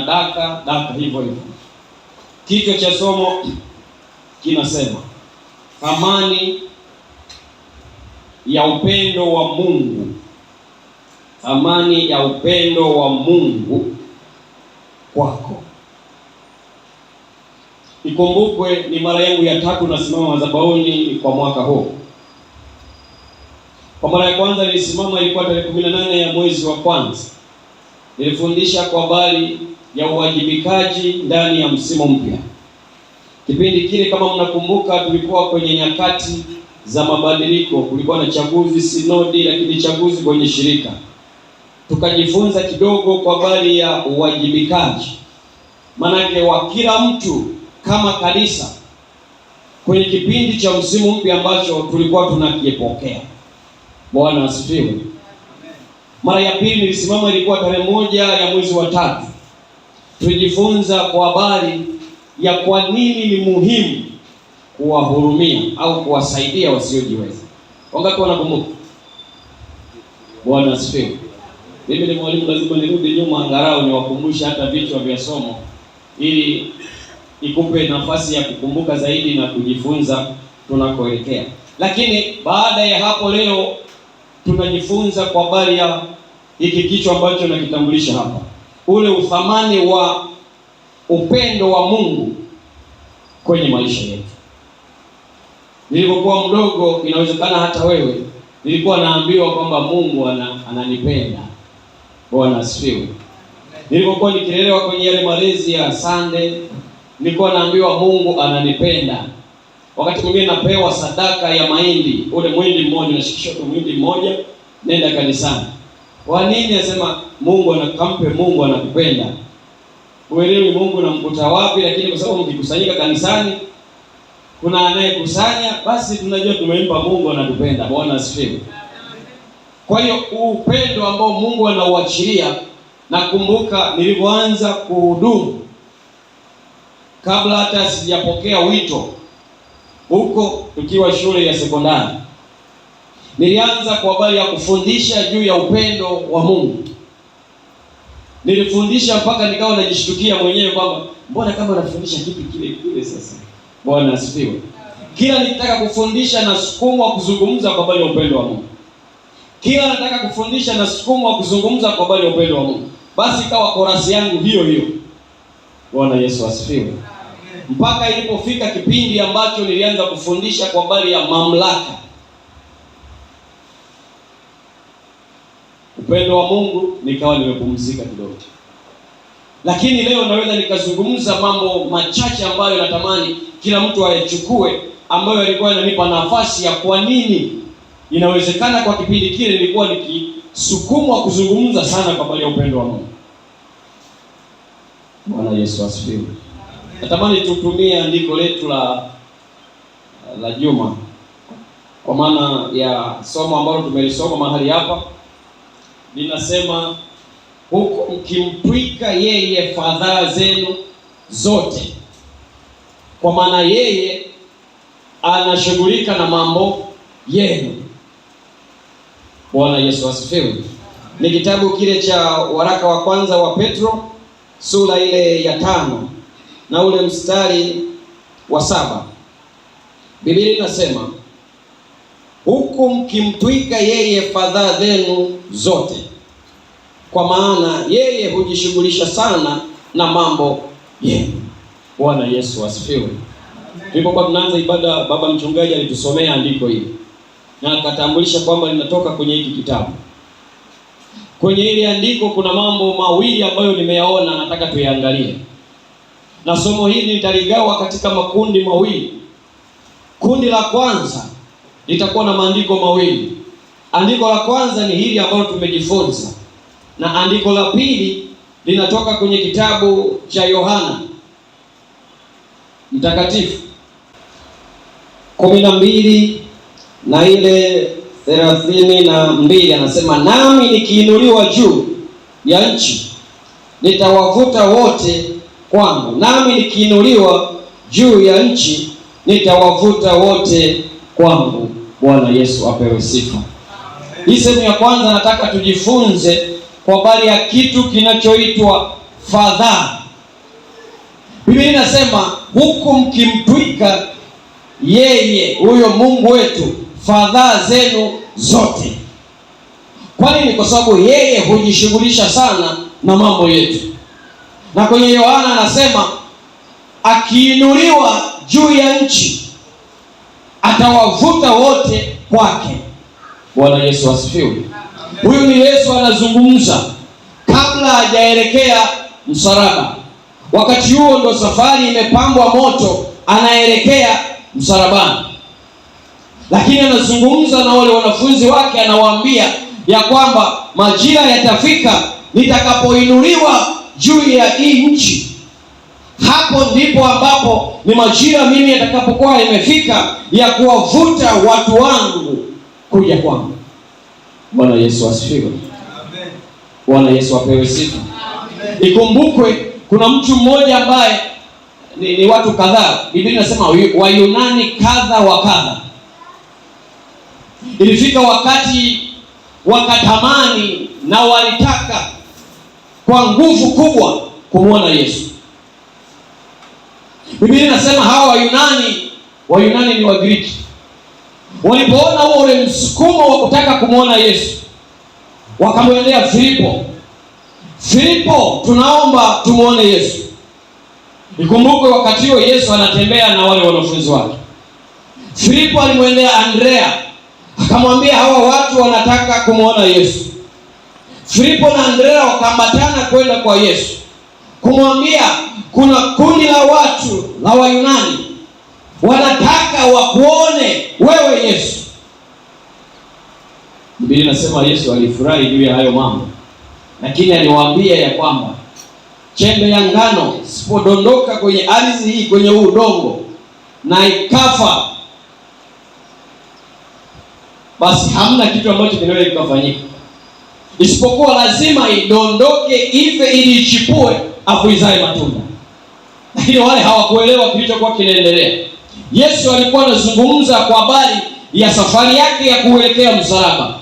Daka daka hivyo hivyo. Kichwa cha somo kinasema thamani ya upendo wa Mungu, thamani ya upendo wa Mungu kwako. Ikumbukwe ni mara yangu ya tatu nasimama madhabahuni kwa mwaka huu. Kwa mara ya kwanza nilisimama ilikuwa tarehe 18 ya mwezi wa kwanza. Nilifundisha kwa habari ya uwajibikaji ndani ya msimu mpya. Kipindi kile, kama mnakumbuka, tulikuwa kwenye nyakati za mabadiliko, kulikuwa na chaguzi sinodi, lakini chaguzi kwenye shirika. Tukajifunza kidogo kwa habari ya uwajibikaji, manake wa kila mtu kama kanisa kwenye kipindi cha msimu mpya ambacho tulikuwa tunakipokea. Bwana asifiwe. Mara ya pili nilisimama ilikuwa tarehe 1 ya mwezi wa tatu. Tulijifunza kwa habari ya kwa nini ni muhimu kuwahurumia au kuwasaidia wasiojiweza. Wangapi wanakumbuka? Bwana asifiwe. Mimi ni mwalimu, lazima nirudi nyuma angalau niwakumbushe hata vichwa vya somo ili ikupe nafasi ya kukumbuka zaidi na kujifunza tunakoelekea. Lakini baada ya hapo, leo tunajifunza kwa habari ya hiki kichwa ambacho nakitambulisha hapa, ule uthamani wa upendo wa Mungu kwenye maisha yetu. Nilipokuwa mdogo, inawezekana hata wewe, nilikuwa naambiwa kwamba Mungu ananipenda. Bwana asifiwe. Nilipokuwa nikilelewa kwenye yale malezi ya Sunday, nilikuwa naambiwa Mungu ananipenda. Wakati mwingine napewa sadaka ya mahindi, ule muhindi mmoja, unashikishwa tu muhindi mmoja, nenda kanisani. Kwa nini? Anasema Mungu anakampe, Mungu anakupenda. Uelewi Mungu namkuta wapi, lakini kwa sababu mkikusanyika kanisani kuna anayekusanya, basi tunajua tumempa Mungu, anatupenda. Bwana asifiwe. Kwa hiyo upendo ambao Mungu anauachilia, nakumbuka nilipoanza kuhudumu, kabla hata sijapokea wito huko, tukiwa shule ya sekondari, nilianza kwa habari ya kufundisha juu ya upendo wa Mungu. Nilifundisha mpaka nikawa najishtukia mwenyewe kwamba mbona kama nafundisha kitu kile kile sasa. Bwana asifiwe. Kila nikitaka kufundisha nasukumwa kuzungumza kwa habari ya upendo wa Mungu. Kila nataka kufundisha nasukumwa kuzungumza kwa habari ya upendo wa Mungu. Basi ikawa korasi yangu hiyo hiyo. Bwana Yesu asifiwe. Mpaka ilipofika kipindi ambacho nilianza kufundisha kwa habari ya mamlaka, upendo wa Mungu, nikawa nimepumzika kidogo. Lakini leo naweza nikazungumza mambo machache ambayo natamani kila mtu ayachukue, ambayo yalikuwa yananipa nafasi ya kwa nini inawezekana kwa kipindi kile nilikuwa nikisukumwa kuzungumza sana kwa habari ya upendo wa Mungu. Bwana Yesu asifiwe. Natamani tutumie andiko letu la juma kwa maana ya somo ambalo tumelisoma mahali hapa. Linasema, huku mkimtwika yeye fadhaa zenu zote, kwa maana yeye anashughulika na mambo yenu. Bwana Yesu asifiwe. Ni kitabu kile cha waraka wa kwanza wa Petro sura ile ya 5 na ule mstari wa 7. Biblia inasema, huku mkimtwika yeye fadhaa zenu zote, kwa maana yeye hujishughulisha sana na mambo yenu. Bwana Yesu asifiwe. Tulipokuwa tunaanza ibada, baba mchungaji alitusomea andiko hili na akatambulisha kwamba linatoka kwenye hiki kitabu. Kwenye hili andiko kuna mambo mawili ambayo nimeyaona nataka tuyaangalie. Na somo hili nitaligawa katika makundi mawili. Kundi la kwanza litakuwa na maandiko mawili. Andiko la kwanza ni hili ambalo tumejifunza, na andiko la pili linatoka kwenye kitabu cha Yohana Mtakatifu 12 na ile 32. Anasema, nami nikiinuliwa juu ya nchi nitawavuta wote kwangu. Nami nikiinuliwa juu ya nchi nitawavuta wote kwangu. Bwana Yesu apewe sifa. Hii sehemu ya kwanza nataka tujifunze kwa habari ya kitu kinachoitwa fadhaa. Biblia inasema huku mkimtwika yeye huyo Mungu wetu fadhaa zenu zote. Kwa nini? Kwa sababu yeye hujishughulisha sana na mambo yetu. Na kwenye Yohana anasema akiinuliwa juu ya nchi atawavuta wote kwake. Bwana Yesu asifiwe. Huyu ni Yesu anazungumza kabla hajaelekea msalaba. Wakati huo ndo safari imepambwa moto, anaelekea msalabani, lakini anazungumza na wale wanafunzi wake, anawaambia ya kwamba majira yatafika nitakapoinuliwa juu ya hii nchi. Hapo ndipo ambapo ni majira mimi yatakapokuwa yamefika ya kuwavuta watu wangu kuja kwangu. Bwana Yesu asifiwe. Bwana Yesu apewe sifa. Ikumbukwe kuna mtu mmoja ambaye ni watu kadhaa, Biblia inasema Wayunani kadha wa kadha. Ilifika wakati wakatamani na walitaka kwa nguvu kubwa kumwona Yesu. Biblia inasema hawa Wayunani ni Wagiriki, walipoona huo ule msukumo wa kutaka kumwona Yesu, wakamwendea Filipo. Filipo, tunaomba tumuone Yesu. Ikumbukwe wakati huo Yesu anatembea na wale wanafunzi wake. Filipo alimwendea Andrea akamwambia, hawa watu wanataka kumwona Yesu. Filipo na Andrea wakaambatana kwenda kwa Yesu kumwambia, kuna kundi la watu la Wayunani wanataka wakuone wewe Yesu. Biblia inasema Yesu alifurahi juu ya hayo mambo, lakini aliwaambia ya kwamba chembe ya ngano isipodondoka kwenye ardhi hii, kwenye huu udongo, na ikafa, basi hamna kitu ambacho kinaweza kikafanyika, isipokuwa lazima idondoke, ife, ili ichipue, afu izae matunda. Lakini wale hawakuelewa kilichokuwa kinaendelea. Yesu alikuwa anazungumza kwa habari ya safari yake ya kuelekea msalaba.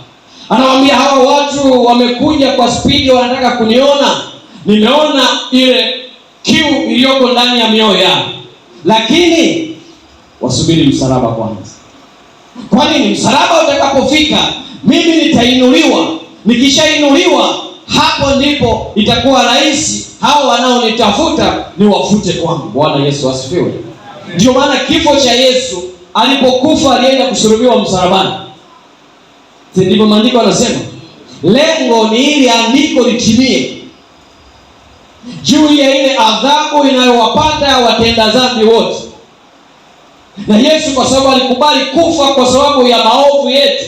Anawaambia hawa watu wamekuja kwa spidi, wanataka kuniona. Nimeona ile kiu iliyoko ndani ya mioyo yao, lakini wasubiri msalaba kwanza. Kwa nini? Msalaba utakapofika mimi nitainuliwa. Nikishainuliwa, hapo ndipo itakuwa rahisi hao wanaonitafuta niwafute kwangu. Bwana Yesu asifiwe. Ndio maana kifo cha Yesu, alipokufa alienda kusulubiwa msalabani. Ndivyo maandiko yanasema. Lengo ni ili andiko litimie juu ya ile adhabu inayowapata watenda dhambi wote. Na Yesu kwa sababu alikubali kufa kwa sababu ya maovu yetu,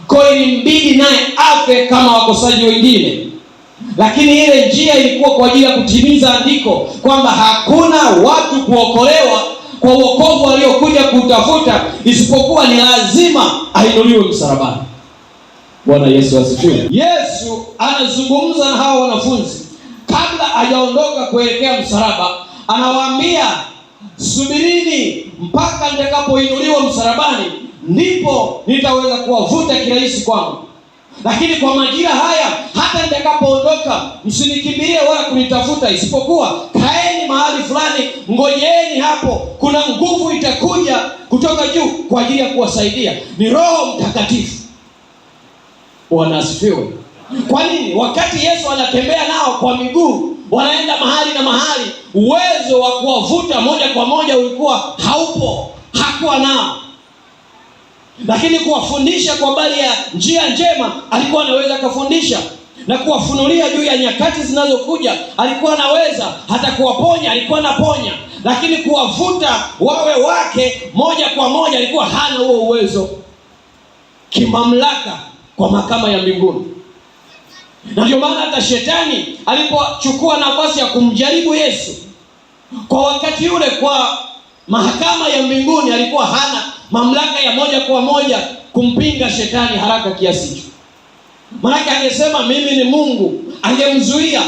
kwa ilimbidi naye afe kama wakosaji wengine. Lakini ile njia ilikuwa kwa ajili ya kutimiza andiko kwamba hakuna watu kuokolewa kwa wokovu aliokuja kutafuta isipokuwa ni lazima ainuliwe msalabani. Bwana Yesu asifiwe. Yesu anazungumza na hawa wanafunzi kabla hajaondoka kuelekea msalaba, anawaambia subirini mpaka nitakapoinuliwa msalabani, ndipo nitaweza kuwavuta kirahisi kwangu. Lakini kwa majira haya, hata nitakapoondoka, msinikimbilie wala kunitafuta, isipokuwa kaeni mahali fulani, ngojeeni hapo. Kuna nguvu itakuja kutoka juu kwa ajili ya kuwasaidia, ni Roho Mtakatifu. Bwana asifiwe. Kwa nini? Wakati Yesu anatembea nao kwa miguu, wanaenda mahali na mahali, uwezo wa kuwavuta moja kwa moja ulikuwa haupo, hakuwa nao. Lakini kuwafundisha kwa habari ya njia njema alikuwa anaweza kufundisha, na kuwafunulia juu ya nyakati zinazokuja alikuwa anaweza, hata kuwaponya alikuwa anaponya, lakini kuwavuta wawe wake moja kwa moja alikuwa hana huo uwezo kimamlaka kwa mahakama ya mbinguni. Na ndio maana hata shetani alipochukua nafasi ya kumjaribu Yesu kwa wakati ule kwa mahakama ya mbinguni, alikuwa hana mamlaka ya moja kwa moja kumpinga shetani haraka kiasi hicho. Maanake angesema mimi ni Mungu, angemzuia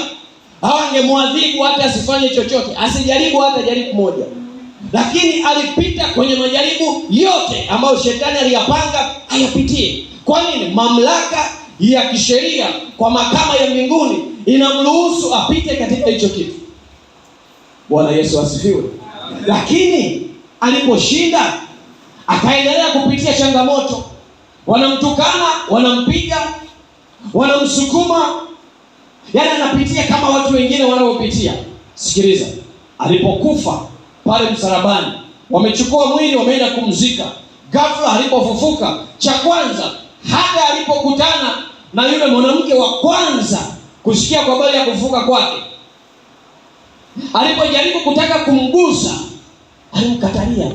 au angemwadhibu hata asifanye chochote, asijaribu hata jaribu moja. Lakini alipita kwenye majaribu yote ambayo shetani aliyapanga ayapitie. Kwa nini? Mamlaka ya kisheria kwa mahakama ya mbinguni inamruhusu apite katika hicho kitu. Bwana Yesu asifiwe. Lakini aliposhinda akaendelea kupitia changamoto, wanamtukana, wanampiga, wanamsukuma, yaani anapitia kama watu wengine wanaopitia. Sikiliza, alipokufa pale msalabani, wamechukua mwili wameenda kumzika. Ghafla alipofufuka, cha kwanza, hata alipokutana na yule mwanamke wa kwanza kusikia kwa habari ya kufufuka kwake, alipojaribu kutaka kumgusa, alimkatalia,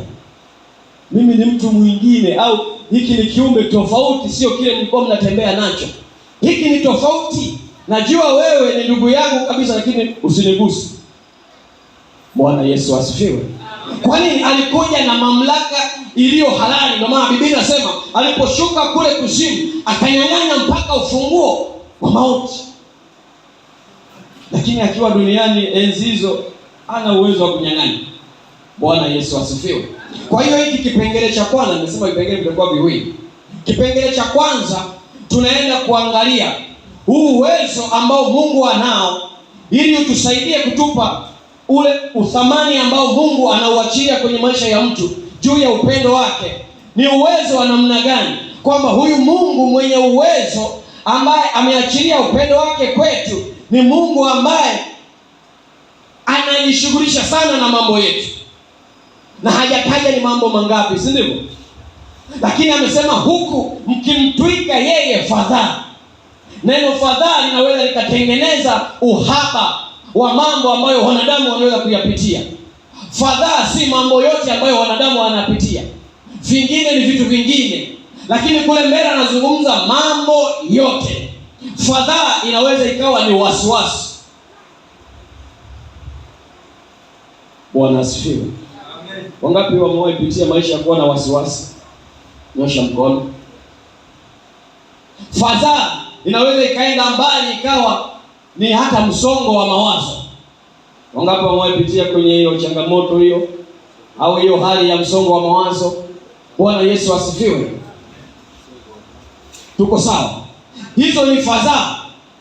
mimi ni mtu mwingine, au hiki ni kiumbe tofauti, sio kile mlikuwa mnatembea nacho. Hiki ni tofauti, najua wewe ni ndugu yangu kabisa, lakini usiniguse. Bwana Yesu asifiwe. Kwa nini? Alikuja na mamlaka iliyo halali. Ndio maana Biblia inasema aliposhuka kule kuzimu akanyang'anya mpaka ufunguo wa mauti. Lakini akiwa duniani enzi hizo hana uwezo wa kunyang'anya. Bwana Yesu asifiwe. Kwa hiyo hiki kipengele cha kwanza, nimesema vipengele vitakuwa viwili. Kipengele cha kwanza tunaenda kuangalia huu uwezo ambao Mungu anao ili utusaidie kutupa ule uthamani ambao Mungu anauachilia kwenye maisha ya mtu juu ya upendo wake. Ni uwezo wa namna gani? Kwamba huyu Mungu mwenye uwezo ambaye ameachilia upendo wake kwetu ni Mungu ambaye anajishughulisha sana na mambo yetu, na hajataja ni mambo mangapi, si ndivyo? Lakini amesema huku mkimtwika yeye fadhaa. Neno fadhaa linaweza likatengeneza uhaba wa mambo ambayo wanadamu wanaweza kuyapitia. Fadhaa si mambo yote ambayo wanadamu wanapitia, vingine ni vitu vingine, lakini kule mbele anazungumza mambo yote. Fadhaa inaweza ikawa ni wasiwasi. Bwana asifiwe. Wangapi wamewahi pitia maisha ya kuwa na wasiwasi? Nyosha mkono. Fadhaa inaweza ikaenda mbali ikawa ni hata msongo wa mawazo. Wangapi wamewahi pitia kwenye hiyo changamoto hiyo au hiyo hali ya msongo wa mawazo? Bwana Yesu asifiwe. Tuko sawa? Hizo ni fadhaa.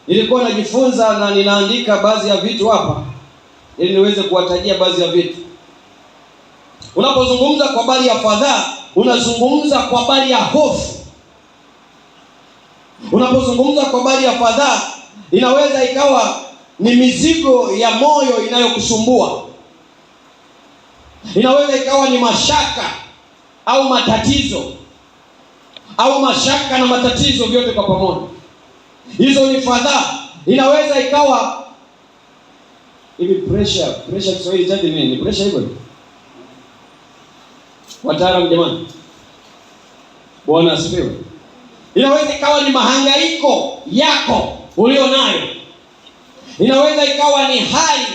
Nilikuwa najifunza na ninaandika baadhi ya vitu hapa ili niweze kuwatajia baadhi ya vitu. Unapozungumza kwa habari ya fadhaa, unazungumza kwa habari ya hofu. Unapozungumza kwa habari ya fadhaa, inaweza ikawa ni mizigo ya moyo inayokusumbua. Inaweza ikawa ni mashaka au matatizo, au mashaka na matatizo vyote kwa pamoja. Hizo ni fadhaa. Inaweza ikawa hivi pressure, pressure Kiswahili chake ni nini? Pressure hivyo? Wataalamu jamani. Bwana asifiwe. Inaweza ikawa ni mahangaiko yako ulio nayo. Inaweza ikawa ni hali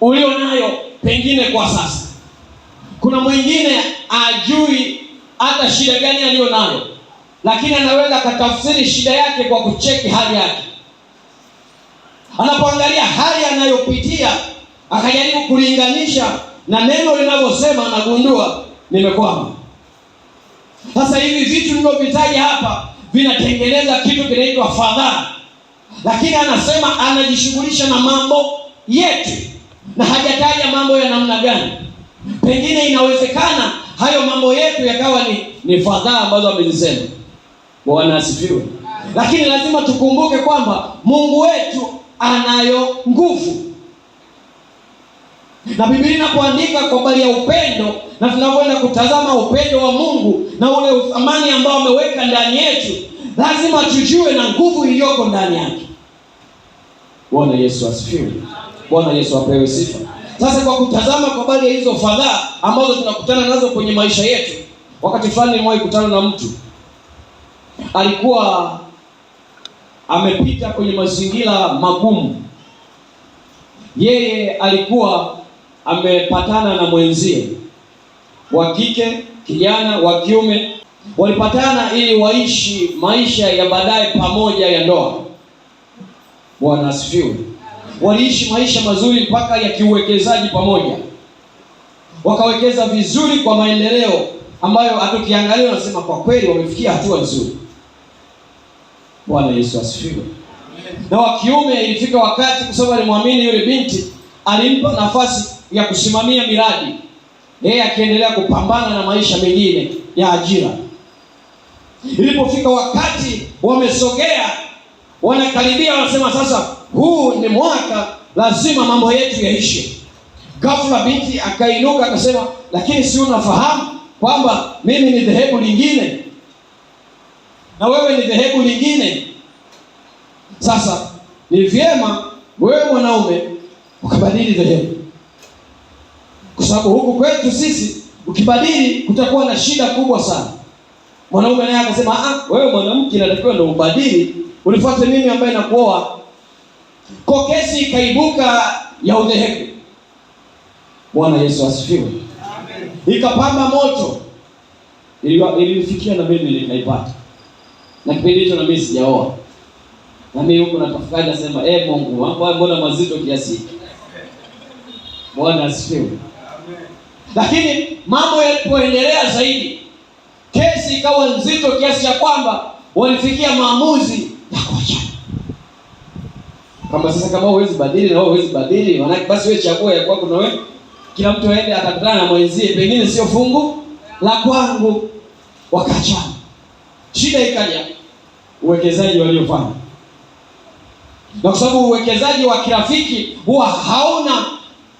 ulio nayo pengine kwa sasa. Kuna mwingine ajui hata shida gani aliyo nayo, lakini anaweza akatafsiri shida yake kwa kucheki hali yake. Anapoangalia hali anayopitia akajaribu kulinganisha na neno linavyosema, anagundua nimekwama. Sasa hivi vitu nilivyovitaja hapa vinatengeneza kitu kinaitwa fadhaa. Lakini anasema anajishughulisha na mambo yetu, na hajataja mambo ya namna gani. Pengine inawezekana hayo mambo yetu yakawa ni fadhaa ambazo amezisema. Bwana asifiwe. Lakini lazima tukumbuke kwamba Mungu wetu anayo nguvu. Na Biblia inapoandika kwa habari ya upendo, na tunapoenda kutazama upendo wa Mungu na ule uthamani ambao ameweka ndani yetu, lazima tujue na nguvu iliyoko ndani yake. Bwana Yesu asifiwe. Bwana Yesu apewe sifa. Sasa kwa kutazama kwa habari ya hizo fadhaa ambazo tunakutana nazo kwenye maisha yetu, wakati fulani nimewahi kukutana na mtu alikuwa amepita kwenye mazingira magumu. Yeye alikuwa amepatana na mwenzie wa kike, kijana wa kiume, walipatana ili waishi maisha ya baadaye pamoja ya ndoa. Bwana asifiwe. Waliishi maisha mazuri mpaka ya kiuwekezaji pamoja, wakawekeza vizuri kwa maendeleo ambayo hata ukiangalia unasema kwa kweli wamefikia hatua nzuri. Bwana Yesu asifiwe. Na wa kiume ilifika wakati, kwa sababu alimwamini yule binti, alimpa nafasi ya kusimamia miradi, yeye akiendelea kupambana na maisha mengine ya ajira. Ilipofika wakati wamesogea, wanakaribia, wanasema sasa, huu ni mwaka, lazima mambo yetu yaishe. Ghafla binti akainuka akasema, lakini si unafahamu kwamba mimi ni dhehebu lingine na wewe ni dhehebu lingine? Sasa ni vyema wewe mwanaume ukabadili dhehebu, kwa sababu huku kwetu sisi ukibadili kutakuwa na shida kubwa sana. Mwanaume naye akasema, ah, wewe mwanamke inatakiwa ndio ubadili unifuate mimi ambaye nakuoa. Kwa kesi ikaibuka ya udhehebu. Bwana Yesu asifiwe. Amen. Ikapamba moto, ilifikia na mimi nikaipata, na kipindi hicho na mimi sijaoa, na mimi huko natafakari, nasema Mungu, mambo mbona mazito kiasi hiki? Bwana asifiwe. Amen. Lakini mambo yalipoendelea zaidi, kesi ikawa nzito kiasi cha kwamba walifikia maamuzi ya kuachana. Kama sasa, kama huwezi badili na wewe huwezi badili, maana basi wewe chagua ya kwako na wewe, kila mtu aende atakutana na mwenzie, pengine sio fungu la kwangu. Wakaachana. Shida ikaja uwekezaji waliofanya, na kwa sababu uwekezaji wa kirafiki huwa hauna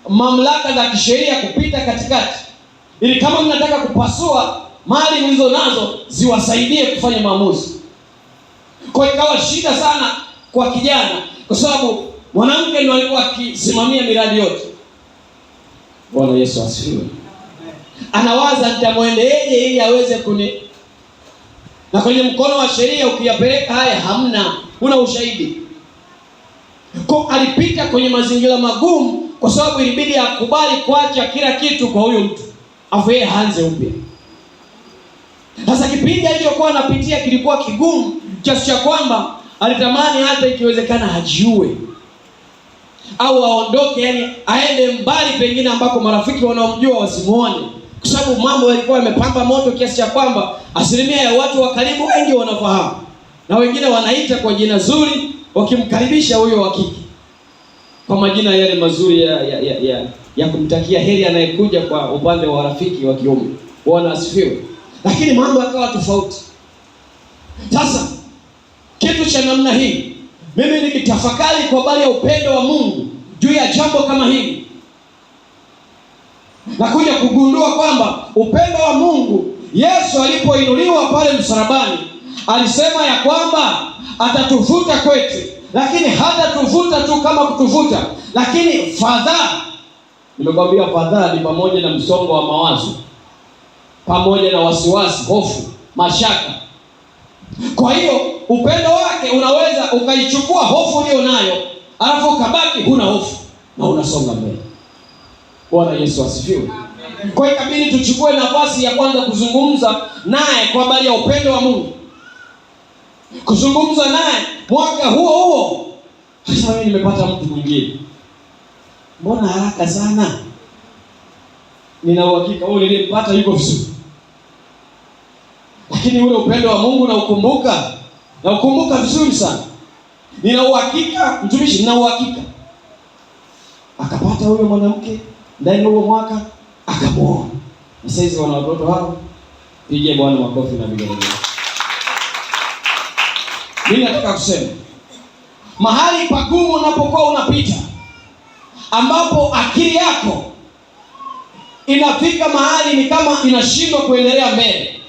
mamlaka za kisheria kupita katikati, ili kama mnataka kupasua mali mlizo nazo ziwasaidie kufanya maamuzi. Kwa ikawa shida sana kwa kijana, kwa sababu mwanamke ndiye alikuwa akisimamia miradi yote. Bwana Yesu asifiwe. Anawaza nitamwendeeje ili aweze kuni, na kwenye mkono wa sheria ukiyapeleka haya hamna, huna ushahidi. Kwa alipita kwenye mazingira magumu, kwa sababu ilibidi akubali kuacha kila kitu kwa huyo mtu, afu yeye aanze upya. Sasa kipindi alichokuwa anapitia kilikuwa kigumu kiasi cha kwamba alitamani hata ikiwezekana ajiue au aondoke, yani aende mbali pengine ambako marafiki wanaomjua wasimuone, kwa sababu mambo yalikuwa yamepamba moto kiasi cha kwamba asilimia ya watu wa karibu wengi wanafahamu, na wengine wanaita kwa jina zuri wakimkaribisha huyo wa kike kwa majina yale mazuri ya kumtakia heri anayekuja kwa upande wa rafiki wa kiume. Bwana asifiwe. Lakini mambo yakawa tofauti. Sasa kitu cha namna hii, mimi nikitafakari kwa habari ya upendo wa Mungu juu ya jambo kama hili, nakuja kugundua kwamba upendo wa Mungu, Yesu alipoinuliwa pale msalabani alisema ya kwamba atatuvuta kwetu, lakini hatatuvuta tu kama kutuvuta, lakini fadhaa. Nimekwambia fadhaa ni pamoja na msongo wa mawazo, pamoja na wasiwasi, hofu, mashaka. Kwa hiyo upendo wake unaweza ukaichukua hofu uliyo nayo, alafu ukabaki huna hofu na unasonga mbele. Bwana Yesu asifiwe. Kwa hiyo ikabidi tuchukue nafasi ya kwanza kuzungumza naye kwa habari ya upendo wa Mungu, kuzungumza naye mwaka huo huo. Sasa mimi nimepata mtu mwingine, mbona haraka sana? Nina uhakika huyu niliyempata yuko vizuri, lakini ule upendo wa Mungu naukumbuka, naukumbuka vizuri sana. Nina uhakika mtumishi, nina uhakika akapata huyo mwanamke ndani huo mwaka akamuoa, na sasa hizi wana watoto hao. Pigie Bwana makofi na vigelegele. Mimi nataka kusema mahali pagumu unapokuwa unapita, ambapo akili yako inafika mahali ni kama inashindwa kuendelea mbele,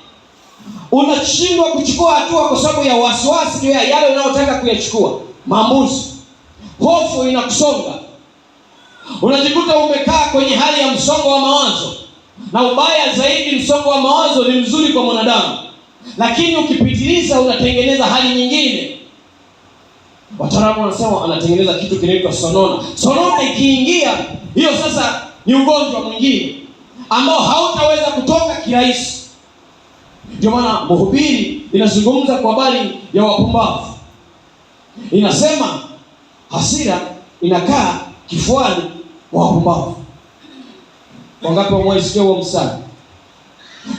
unashindwa kuchukua hatua kwa sababu ya wasiwasi juu ya yale unayotaka kuyachukua, maamuzi, hofu inakusonga, unajikuta umekaa kwenye hali ya msongo wa mawazo. Na ubaya zaidi, msongo wa mawazo ni mzuri kwa mwanadamu, lakini ukipitiliza unatengeneza hali nyingine. Wataalamu wanasema anatengeneza kitu kinaitwa sonona. Sonona ikiingia hiyo sasa ni ugonjwa mwingine ambao hautaweza kutoka kirahisi. Ndio maana Mhubiri inazungumza kwa habari ya wapumbavu, inasema hasira inakaa kifuani mwa wapumbavu. Wangapi wamewahi huo mstari?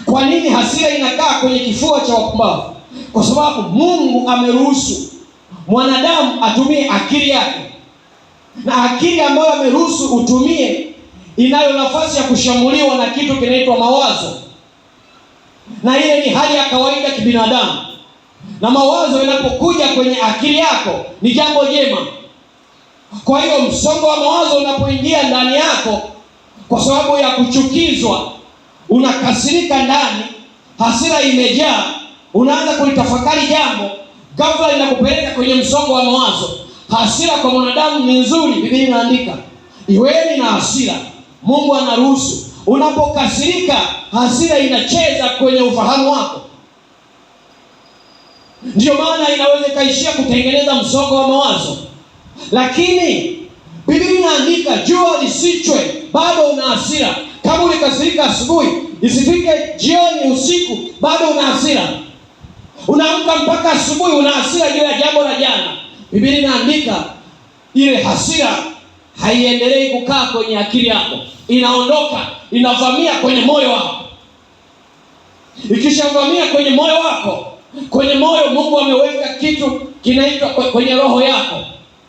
Kwa nini hasira inakaa kwenye kifua cha wapumbavu? Kwa sababu Mungu ameruhusu Mwanadamu atumie akili yake, na akili ambayo ameruhusu utumie inayo nafasi ya kushambuliwa na kitu kinaitwa mawazo, na ile ni hali ya kawaida kibinadamu. Na mawazo yanapokuja kwenye akili yako ni jambo jema. Kwa hiyo msongo wa mawazo unapoingia ndani yako kwa sababu ya kuchukizwa, unakasirika ndani, hasira imejaa, unaanza kulitafakari jambo, ghafla linakupeleka kwenye msongo wa mawazo. Hasira kwa mwanadamu ni nzuri, Biblia inaandika iweni na hasira, Mungu anaruhusu. Unapokasirika, hasira inacheza kwenye ufahamu wako, ndiyo maana inaweza ikaishia kutengeneza msongo wa mawazo. Lakini Biblia inaandika jua lisichwe bado una hasira. Kama ulikasirika asubuhi, isifike jioni, usiku, bado una hasira. Unaamka mpaka asubuhi una hasira juu ya jambo la jana. Biblia inaandika ile hasira haiendelei kukaa kwenye akili yako, inaondoka, inavamia kwenye moyo wako. Ikishavamia kwenye moyo wako, kwenye moyo Mungu ameweka kitu kinaitwa kwenye roho yako,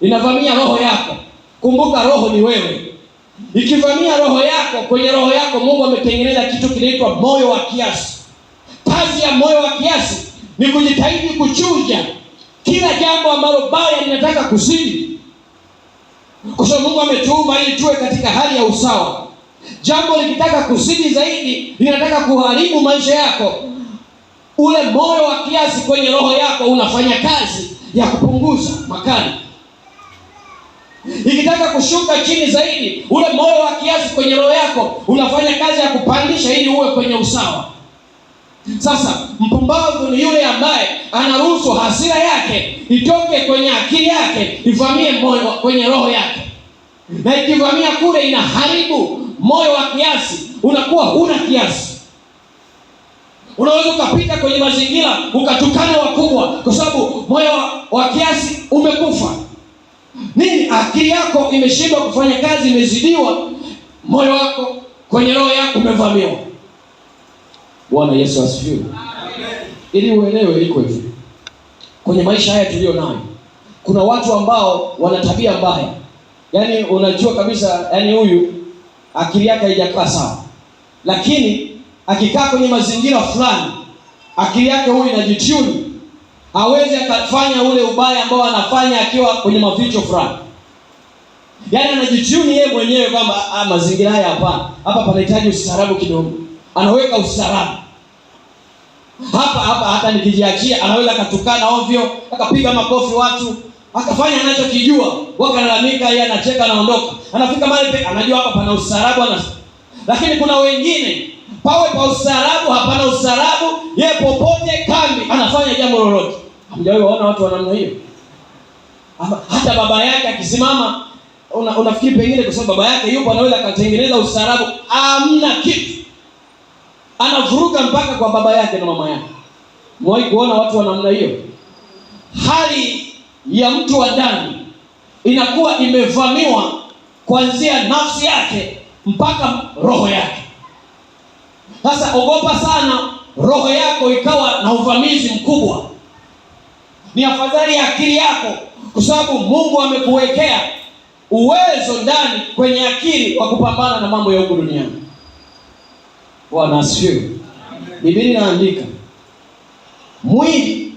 inavamia roho yako. Kumbuka roho ni wewe. Ikivamia roho yako, kwenye roho yako Mungu ametengeneza kitu kinaitwa moyo wa kiasi. Kazi ya moyo wa kiasi ni kujitahidi kuchuja kila jambo ambalo baya linataka kuzidi, kwa sababu Mungu ametuumba ili tuwe katika hali ya usawa. Jambo likitaka kuzidi zaidi, linataka kuharibu maisha yako, ule moyo wa kiasi kwenye roho yako unafanya kazi ya kupunguza makali. Ikitaka kushuka chini zaidi, ule moyo wa kiasi kwenye roho yako unafanya kazi ya kupandisha ili uwe kwenye usawa. Sasa mpumbavu ni yule ambaye anaruhusu hasira yake itoke kwenye akili yake ivamie moyo kwenye roho yake, na ikivamia kule inaharibu moyo wa kiasi, unakuwa huna kiasi. Unaweza ukapita kwenye mazingira ukatukana wakubwa, kwa sababu moyo wa kiasi umekufa. Nini? Akili yako imeshindwa kufanya kazi, imezidiwa, moyo wako kwenye roho yako umevamiwa. Bwana Yesu asifiwe. Ili uelewe, iko hivi kwenye maisha haya tuliyo nayo, kuna watu ambao wana tabia mbaya, yaani unajua kabisa, yaani huyu akili yake haijakaa sawa, lakini akikaa kwenye mazingira fulani akili yake huyu inajituni, hawezi akafanya ule ubaya ambao anafanya akiwa kwenye maficho fulani. Yaani anajituni yeye mwenyewe kwamba mazingira haya hapana, hapa panahitaji ustaarabu kidogo, anaweka ustaarabu hapa hapa. Hata nikijiachia anaweza akatukana ovyo, akapiga makofi watu, akafanya anachokijua, wakalalamika, yeye anacheka, anaondoka. Anafika mahali pe anajua hapa pana ustaarabu ana. Lakini kuna wengine pawe pa ustaarabu, hapana ustaarabu, yeye popote kambi anafanya jambo lolote. Hamjawahi waona watu wa namna hiyo? Hata baba yake akisimama, unafikiri pengine kwa sababu baba yake yupo anaweza akatengeneza ustaarabu. Hamna kitu, anavuruga mpaka kwa baba yake na mama yake. Mwahi kuona watu wa namna hiyo? Hali ya mtu wa ndani inakuwa imevamiwa kuanzia nafsi yake mpaka roho yake. Sasa ogopa sana roho yako ikawa na uvamizi mkubwa. Ni afadhali ya akili yako, kwa sababu Mungu amekuwekea uwezo ndani kwenye akili wa kupambana na mambo ya huku duniani. Bwana asifiwe. Biblia inaandika mwili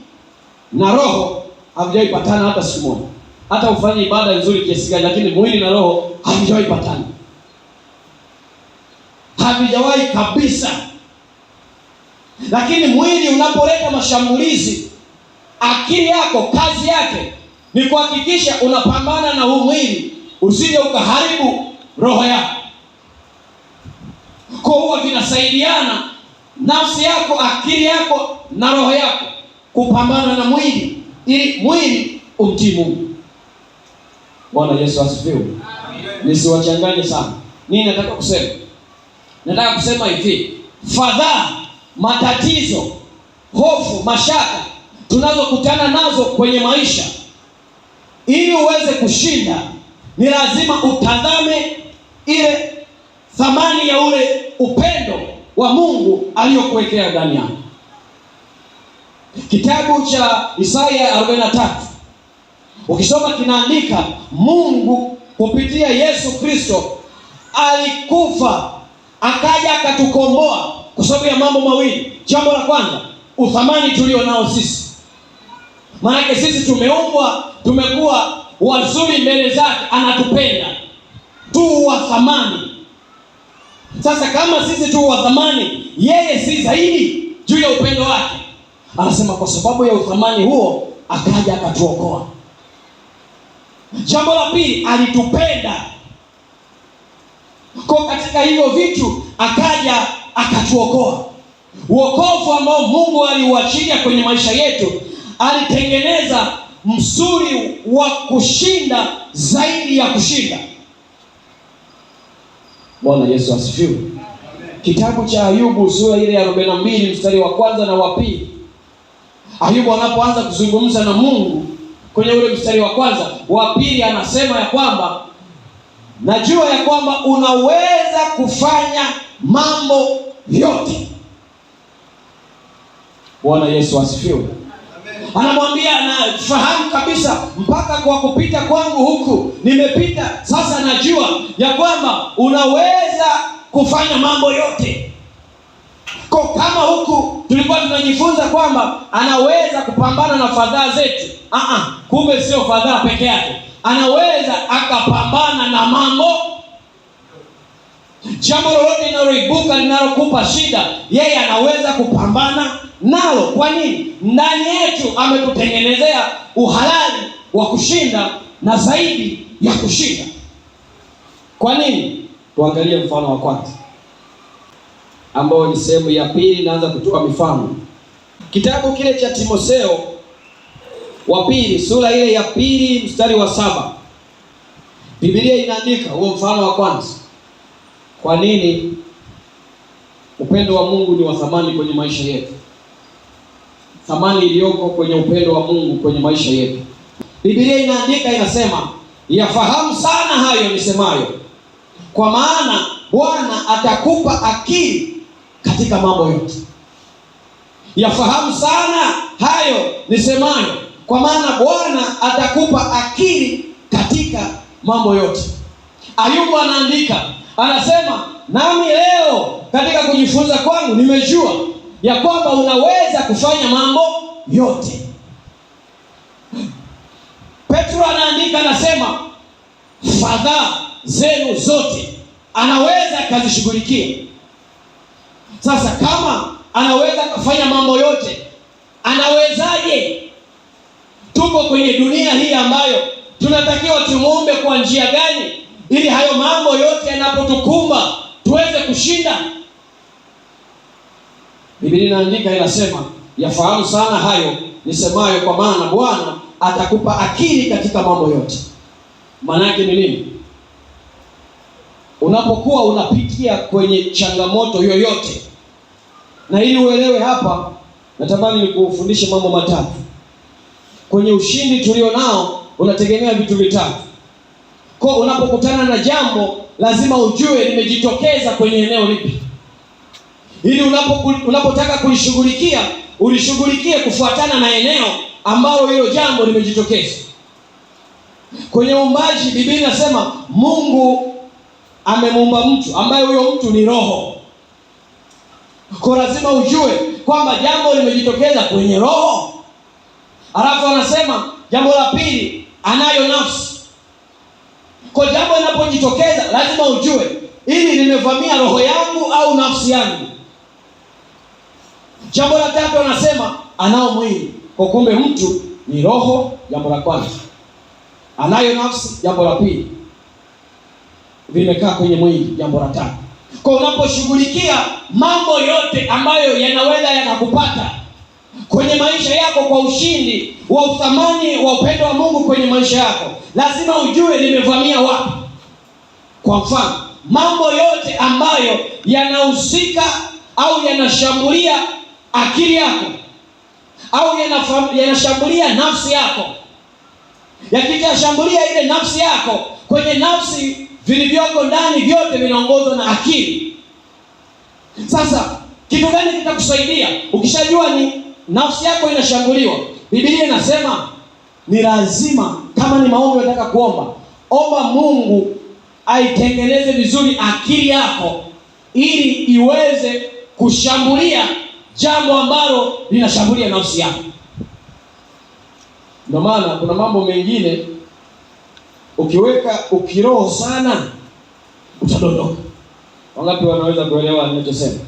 na roho havijawahi patana hata siku moja. Hata ufanye ibada nzuri kiasi gani, lakini mwili na roho havijawahi patana, havijawahi kabisa. Lakini mwili unapoleta mashambulizi, akili yako kazi yake ni kuhakikisha unapambana na huu mwili usije ukaharibu roho yako. Kwa huwa vinasaidiana, nafsi yako, akili yako na roho yako kupambana na mwili ili mwili umtii Mungu. Bwana Yesu asifiwe. Nisiwachanganye sana. Nini nataka kusema? Nataka kusema hivi, fadhaa, matatizo, hofu, mashaka tunazokutana nazo kwenye maisha, ili uweze kushinda ni lazima utazame ile thamani ya ule upendo wa Mungu aliyokuwekea ndani yako. Kitabu cha Isaya 43 Ukisoma kinaandika Mungu kupitia Yesu Kristo alikufa akaja akatukomboa kwa sababu ya mambo mawili. Jambo la kwanza, uthamani tulio nao sisi, maanake sisi tumeumbwa, tumekuwa wazuri mbele zake, anatupenda tu wa thamani. Sasa kama sisi tu wa thamani, yeye si zaidi juu ya upendo wake? Anasema kwa sababu ya uthamani huo akaja akatuokoa. Jambo la pili, alitupenda kwa katika hivyo vitu akaja akatuokoa. Uokovu ambao Mungu aliuachilia kwenye maisha yetu, alitengeneza msuri wa kushinda zaidi ya kushinda. Bwana Yesu asifiwe. Kitabu cha Ayubu sura ile ya 42 mstari wa kwanza na wa pili, Ayubu anapoanza kuzungumza na Mungu kwenye ule mstari wa kwanza, wa pili, anasema ya kwamba najua ya kwamba unaweza kufanya mambo yote. Bwana Yesu asifiwe. Anamwambia nafahamu kabisa mpaka kwa kupita kwangu huku nimepita, sasa najua ya kwamba unaweza kufanya mambo yote. Kwa kama huku tulikuwa tunajifunza kwamba anaweza kupambana na fadhaa zetu. Kumbe sio fadhaa peke yake, anaweza akapambana na mambo. Jambo lolote linaloibuka linalokupa shida, yeye anaweza kupambana nalo. Kwa nini? Ndani yetu ametutengenezea uhalali wa kushinda na zaidi ya kushinda. Kwa nini? Tuangalie mfano wa kwanza ambao ni sehemu ya pili, naanza kutoa mifano. Kitabu kile cha Timotheo wa pili sura ile ya pili mstari wa 7, Biblia inaandika huo mfano wa kwanza. Kwa nini upendo wa Mungu ni wa thamani kwenye maisha yetu? Thamani iliyoko kwenye upendo wa Mungu kwenye maisha yetu. Biblia inaandika inasema, yafahamu sana hayo nisemayo, kwa maana Bwana atakupa akili katika mambo yote. Yafahamu sana hayo nisemayo, kwa maana Bwana atakupa akili katika mambo yote. Ayubu anaandika, anasema nami leo katika kujifunza kwangu nimejua ya kwamba unaweza kufanya mambo yote. Petro anaandika anasema fadhaa zenu zote anaweza akazishughulikia. Sasa kama anaweza kufanya mambo yote, anawezaje? Tuko kwenye dunia hii ambayo tunatakiwa tumuombe kwa njia gani ili hayo mambo yote yanapotukumba tuweze kushinda? Biblia inaandika inasema, yafahamu sana hayo nisemayo, kwa maana Bwana atakupa akili katika mambo yote. Maana yake ni nini? Unapokuwa unapitia kwenye changamoto yoyote, na ili uelewe hapa, natamani nikufundishe mambo matatu. Kwenye ushindi tulio nao unategemea vitu vitatu. Kwa unapokutana na jambo lazima ujue limejitokeza kwenye eneo lipi, ili unapotaka kulishughulikia ulishughulikie kufuatana na eneo ambalo hilo jambo limejitokeza. Kwenye uumbaji Biblia inasema Mungu amemuumba mtu ambaye huyo mtu ni roho. Kwa lazima ujue kwamba jambo limejitokeza kwenye roho. Alafu anasema jambo la pili, anayo nafsi. Kwa jambo linapojitokeza lazima ujue ili limevamia roho yangu au nafsi yangu. Jambo la tatu anasema anao mwili. Kwa kumbe mtu ni roho, jambo la kwanza. Anayo nafsi, jambo la pili. Vimekaa kwenye mwili, jambo la tatu. Kwa unaposhughulikia mambo yote ambayo yanaweza yakakupata kwenye maisha yako kwa ushindi wa uthamani wa upendo wa Mungu kwenye maisha yako, lazima ujue limevamia wapi. Kwa mfano, mambo yote ambayo yanahusika au yanashambulia akili yako au yanashambulia nafsi yako, yakikashambulia ile nafsi yako, kwenye nafsi vilivyoko ndani vyote vinaongozwa na akili. Sasa kitu gani kitakusaidia ukishajua ni nafsi yako inashambuliwa? Biblia inasema ni lazima Kama ni maombi unataka kuomba, omba Mungu aitengeneze vizuri akili yako ili iweze kushambulia jambo ambalo linashambulia nafsi yako. Ndio maana kuna mambo mengine ukiweka ukiroho sana utadondoka. Wangapi wanaweza kuelewa ninachosema?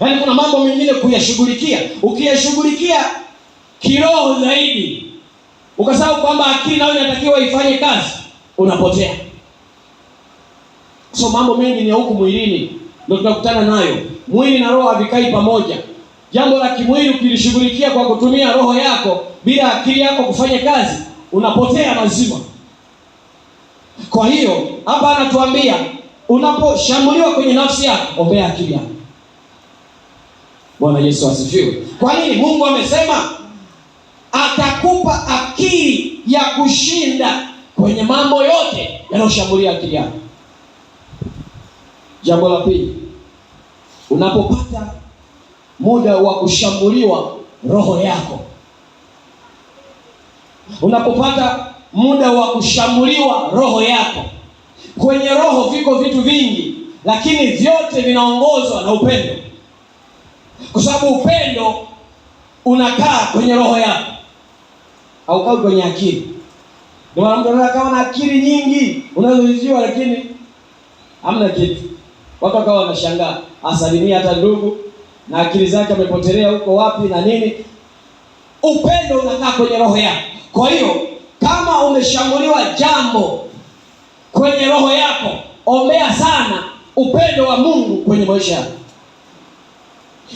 Yaani kuna mambo mengine kuyashughulikia, ukiyashughulikia kiroho zaidi, ukasahau kwamba akili nayo inatakiwa ifanye kazi, unapotea. So mambo mengi ni ya huku mwilini ndio tunakutana nayo. Mwili na roho havikai pamoja. Jambo la kimwili ukilishughulikia kwa kutumia roho yako bila akili yako kufanya kazi, unapotea mazima. Kwa hiyo hapa anatuambia unaposhambuliwa kwenye nafsi yako, ombea akili yako. Bwana Yesu asifiwe. Kwa nini? Mungu amesema atakupa akili ya kushinda kwenye mambo yote yanayoshambulia akili yako. Jambo la pili, unapopata muda wa kushambuliwa roho yako, unapopata muda wa kushambuliwa roho yako, kwenye roho viko vitu vingi, lakini vyote vinaongozwa na upendo, kwa sababu upendo unakaa kwenye roho yako, haukai kwenye akili. Ndio maana mtu anaweza kawa na akili nyingi unazozijua, lakini hamna kitu. Watu wakawa wanashangaa, asalimia hata ndugu na akili zake amepotelea huko wapi na nini. Upendo unakaa kwenye roho yako. Kwa hiyo kama umeshambuliwa jambo kwenye roho yako, ombea sana upendo wa Mungu kwenye maisha yako,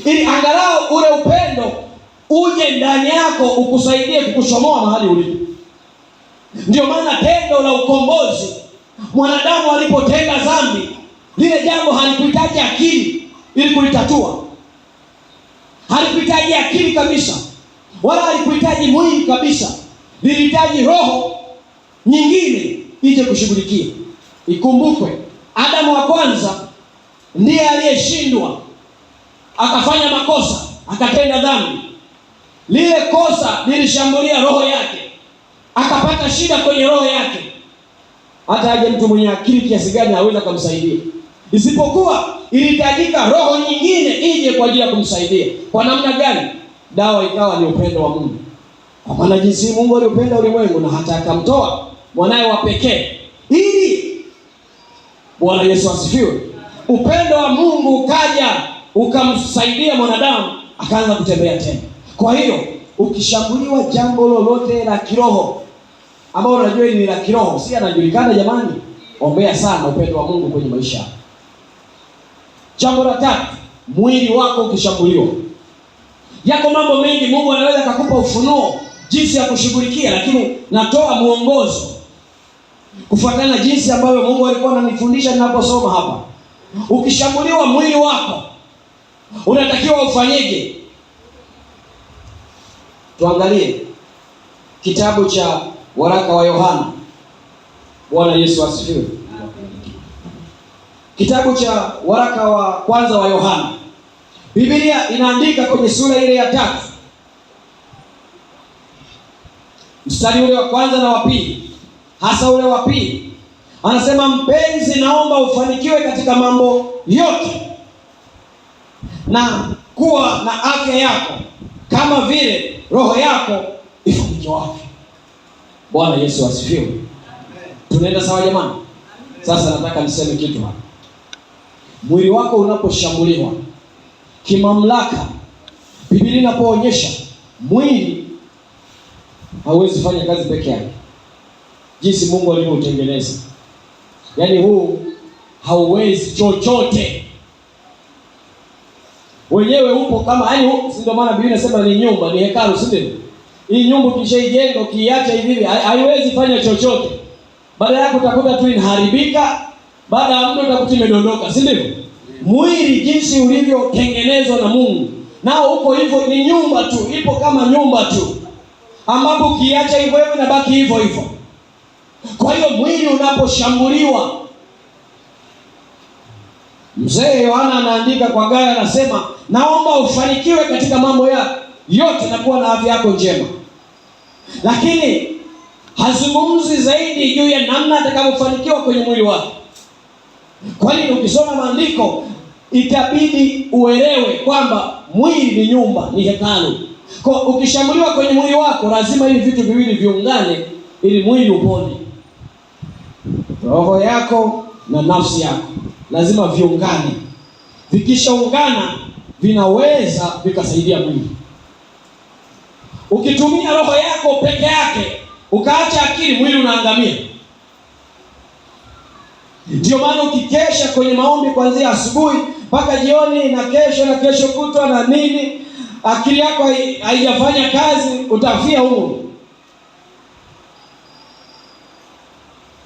ili angalau ule upendo uje ndani yako ukusaidie kukuchomoa mahali ulipo. Ndio maana tendo la ukombozi, mwanadamu alipotenda dhambi, lile jambo halikuhitaji akili ili kulitatua, halikuhitaji akili kabisa, wala halikuhitaji mwili kabisa, lilihitaji roho nyingine ije kushughulikia. Ikumbukwe Adamu wa kwanza ndiye aliyeshindwa, akafanya makosa, akatenda dhambi. Lile kosa lilishambulia roho yake, akapata shida kwenye roho yake. Hata aje mtu mwenye akili kiasi gani hawezi kumsaidia, isipokuwa ilihitajika roho nyingine ije kwa ajili ya kumsaidia. Kwa namna gani? Dawa ikawa ni upendo wa Mungu. Kwa maana jinsi Mungu aliupenda ulimwengu na hata akamtoa mwanaye wa pekee, ili Bwana Yesu asifiwe, upendo wa Mungu ukaja ukamsaidia mwanadamu akaanza kutembea tena. Kwa hiyo ukishambuliwa jambo lolote la kiroho ambao unajua ni la kiroho, si anajulikana jamani, ombea sana upendo wa Mungu kwenye maisha yako. Jambo la tatu, mwili wako ukishambuliwa. Yako mambo mengi Mungu anaweza akakupa ufunuo jinsi ya kushughulikia, lakini natoa muongozo kufuatana na jinsi ambavyo Mungu alikuwa ananifundisha ninaposoma hapa. Ukishambuliwa mwili wako unatakiwa ufanyeje? Tuangalie kitabu cha waraka wa Yohana. Bwana Yesu asifiwe. Kitabu cha waraka wa kwanza wa Yohana, Biblia inaandika kwenye sura ile ya 3 mstari ule wa kwanza na wa pili, hasa ule wa pili, anasema mpenzi, naomba ufanikiwe katika mambo yote na kuwa na afya yako kama vile roho yako ifanikiwavyo. Bwana Yesu asifiwe. Tunaenda sawa jamani? Sasa nataka niseme kitu hapa. Mwili wako unaposhambuliwa kimamlaka, Biblia inapoonyesha mwili hauwezi fanya kazi peke yake, jinsi Mungu alivyoutengeneza. Yaani huu hauwezi chochote wenyewe, upo kama yaani, si ndio maana Biblia inasema ni nyumba, ni hekalu, si ndio? Hii nyumba ukishaijenga ukiiacha hivi hivi haiwezi fanya chochote. Baada yako utakuta tu inaharibika, baada ya muda utakuta imedondoka, si ndivyo? Mwili jinsi ulivyotengenezwa na Mungu nao uko hivyo, ni nyumba tu, ipo kama nyumba tu, ambapo ukiacha hivyo hivyo inabaki hivyo hivyo. Kwa hiyo mwili unaposhambuliwa, mzee Yohana anaandika kwa Gayo, anasema naomba ufanikiwe katika mambo yako yote na kuwa na afya yako njema. Lakini Hazungumzi zaidi juu ya namna atakavyofanikiwa kwenye mwili wake. Kwa nini? Ukisoma maandiko itabidi uelewe kwamba mwili ni nyumba, ni hekalu. Kwa ukishambuliwa kwenye mwili wako, lazima hivi vitu viwili viungane ili mwili upone. Roho yako na nafsi yako lazima viungane. Vikishaungana vinaweza vikasaidia mwili. Ukitumia roho yako peke yake ukaacha akili, mwili unaangamia. Ndio maana ukikesha kwenye maombi kuanzia asubuhi mpaka jioni na kesho na kesho kutwa na nini, akili yako haijafanya kazi, utafia humo,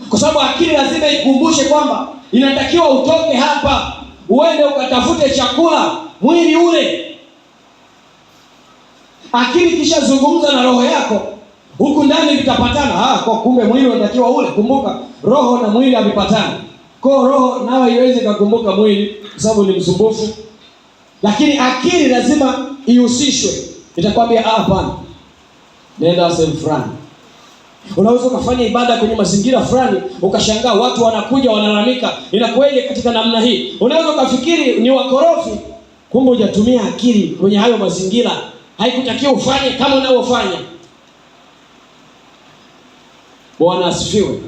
kwa sababu akili lazima ikumbushe kwamba inatakiwa utoke hapa uende ukatafute chakula, mwili ule. Akili ikishazungumza na roho yako huku ndani vitapatana. Kwa kumbe mwili unatakiwa ule. Kumbuka roho na mwili havipatani. Kwa roho nayo haiwezi kukumbuka mwili kwa sababu ni msumbufu, lakini akili lazima ihusishwe. Itakwambia hapana, nenda sehemu fulani. Unaweza ukafanya ibada kwenye mazingira fulani, ukashangaa watu wanakuja wanalalamika, inakuwaje katika namna hii? Unaweza ukafikiri ni wakorofi, kumbe hujatumia akili kwenye hayo mazingira. Haikutakiwa ufanye kama unavyofanya. Bwana asifiwe.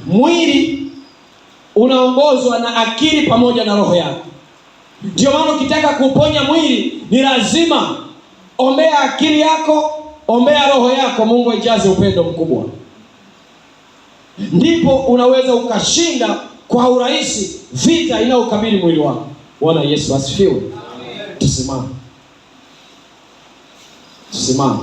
Mwili unaongozwa na akili pamoja na roho yako. Ndio maana ukitaka kuponya mwili ni lazima ombea akili yako, ombea roho yako, Mungu aijaze upendo mkubwa. Ndipo unaweza ukashinda kwa urahisi vita inayokabili mwili wako. Bwana Yesu asifiwe. Tusimame. Tusimame.